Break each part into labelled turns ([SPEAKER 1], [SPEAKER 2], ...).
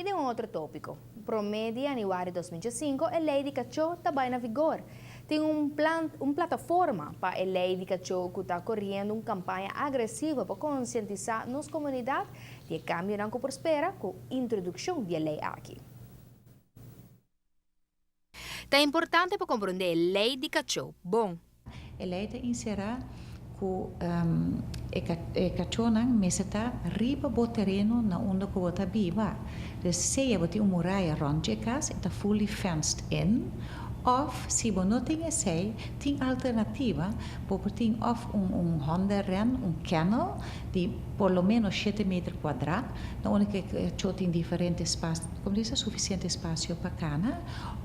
[SPEAKER 1] I den un otro tópiko, promé di yanüari 2005, e lei di kachó ta bai na vigor. Tin un plan, un plataforma pa e lei di kachó ku ta koriendo un kampaña agresivo pa konsientisá nos komunidat di e kambionan ku por spera ku introdukshon di e lei aki. Ta importante pa komprondé e lei di kachó bon.
[SPEAKER 2] E lei ta enserá ku e kachónan mester ta riba bo tereno na unda ku bo ta biba. Dus sea bo tin un muraya rònt dje kas, e ta fully fenced in, òf si bo no tin esei, tin alternativa, bo por tin òf un hondenren, un kennel di por lo ménos 7 meter kuadrá, na unda ku e kachó tin diferente espasio, komo bisa, sufisiente espasio pa kana,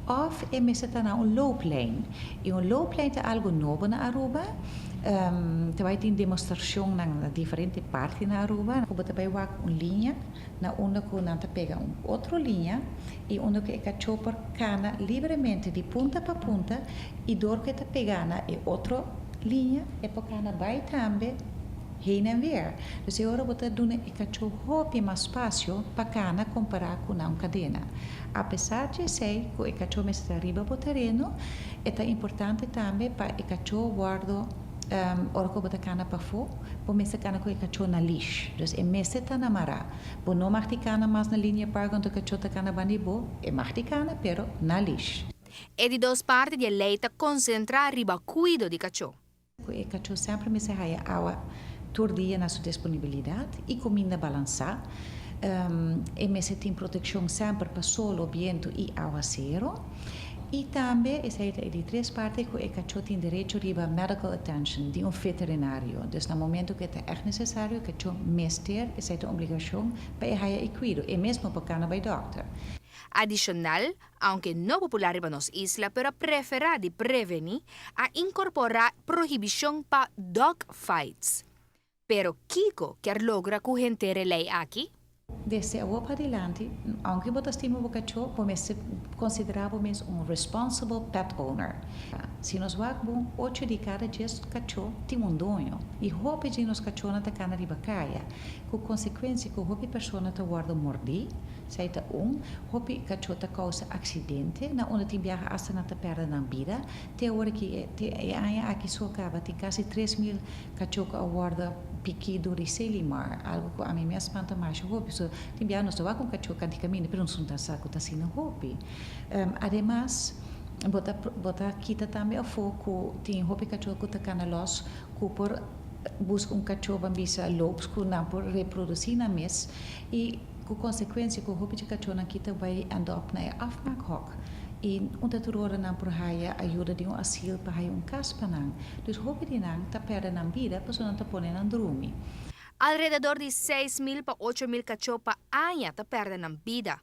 [SPEAKER 2] òf e mester ta na un looplijn. I un looplijn ta algu nobo na Aruba. Ta bai tin demostrashon na diferente parti na Aruba. Bo ta bai wak un liña na unda ku nan ta pega un otro liña i unda ku e kachó por kana libremente di punta pa punta i dor ku e ta pega na e otro liña, e por kana bai tambe heen en weer. Dus e ora bo ta duna e kachó hopi mas espasio pa kana kompará ku un kadena. Apesar di esei, ku e kachó mester ta riba bo tereno, ta importante tambe pa e kachó wòrdu ora ku bo ta kana pafó, bo mester kana ku e kachó na leash. Dus e mester ta na mará. Bo no mag di kana mas na Linear Park unda kachó ta kana band'i bo, e mag di kana, pero na leash.
[SPEAKER 1] E di dos parti di e lei ta konsentrá riba kuido di kachó.
[SPEAKER 2] E kachó semper mester haya awa tur dia na su disponibilidat i kuminda balansá. E mester tin protekshon semper pa solo, bientu i awaseru. I tambe, esei ta di tres parti, ku e kachó tin derecho riba medical attention di un veterinario. Dus na momento ku ta echt nesesario, kachó mester, esei ta obligashon pa e haya e kuido. E mes por kana bai dòkter.
[SPEAKER 1] Adishonal, aunke no popular riba nos isla, pero preferá di prevení, a inkorporá prohibishon pa dog fights. Pero kiko ke logra ku henter e lei aki?
[SPEAKER 2] Desde awor pa dilanti, aunke bo ta stima bo kachó, bo mester konsiderá bo mes un responsible pet owner. Si nos wak bon, 8 di kada 10 kachó tin un doño. I hopi di nos kachónan ta kana riba kaya. Ku konsekuensia ku hopi persona ta wòrdu mordí, esei ta un, hopi kachó ta kousa aksidente, na unda tin biaha asta nan ta pèrdè nan bida. Te awor ku te aña aki so kaba, tin kasi 3000 kachó ku a wòrdu piká dor di Selimar, algu ku ami mi a spanta mas hopi. So, tin biaha nos ta wak un kachó kant'i kaminda, pero nos no ta sa ku ta asina hopi. Ademas, bo ta kita tambe afó ku tin hopi kachó ku ta kana los, ku por buska un kachó ban bisa loops ku nan por reprodusí nan mes i ku konsekuensia ku hopi di kachónan kita bai end up na e afmaakhok. I unda tur ora nan por haya ayudo di un asiel pa haya un kas pa nan. Dus hopi di nan ta pèrdè nan bida, pasobra nan ta pone nan drumi.
[SPEAKER 1] Alrededor di 6 mil pa 8 mil kachó pa aña ta pèrdè nan bida.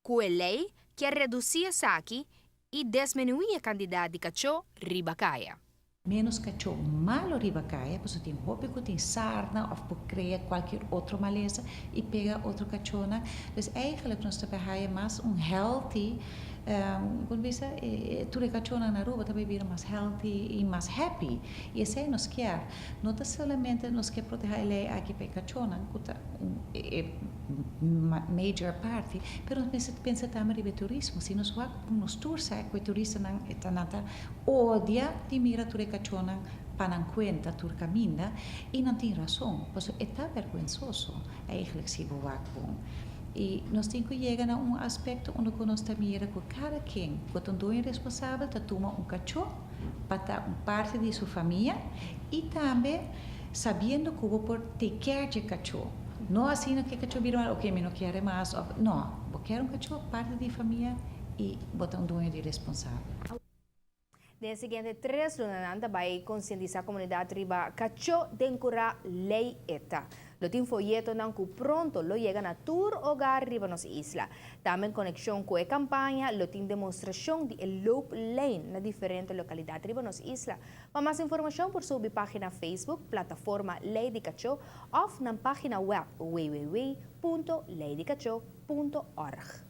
[SPEAKER 1] Ku e lei ke redusí esaki i disminuí e kantidat di kachó riba kaya.
[SPEAKER 2] Menos kachó malu riba kaya, pasobra tin hopi ku tin sarna òf por krea kualke otro malesa i pega otro kachónan. Dus eigenlijk nos ta haya mas un healthy, kon bisa, tur e kachónan na Aruba ta bira mas healthy i mas happy. I esei nos ke. No ta solamente nos ke protehá e lei aki pa e kachónan, ku ta major parti, pero nos mester pensa tambe riba turismo. Si nos wak nos tur sa ku e turistanan nan ta odia di mira tur e kachónan pa nan kuenta tur kaminda i nan tin rason, pasobra e ta bergwensoso eigenlijk si bo wak bon. I nos tin ku yega na un aspekto unda ku nos ta mira ku kada ken ku ta un doño responsabel ta tuma un kachó pa ta un parti di su famia i tambe sabiendo ku bo por take care di kachó. No asina ku kachó bira, "Ok, mi no ke mas," òf no, bo ke un kachó parti di famia i bo ta un doño di responsabel.
[SPEAKER 1] Den siguiente 3 lunanan ta bai konsientisá komunidat riba kachó den kurá, lei e ta. Lo tin foyetonan ku pronto lo yega na tur hogar riba nos isla. Tambe den konekshon ku e kampaña lo tin demostrashon di looplijn na diferente lokalidat riba nos isla. Pa mas informashon por subi página Facebook, Plataforma Lei di Kachó, òf na página web www.leidicachó.org.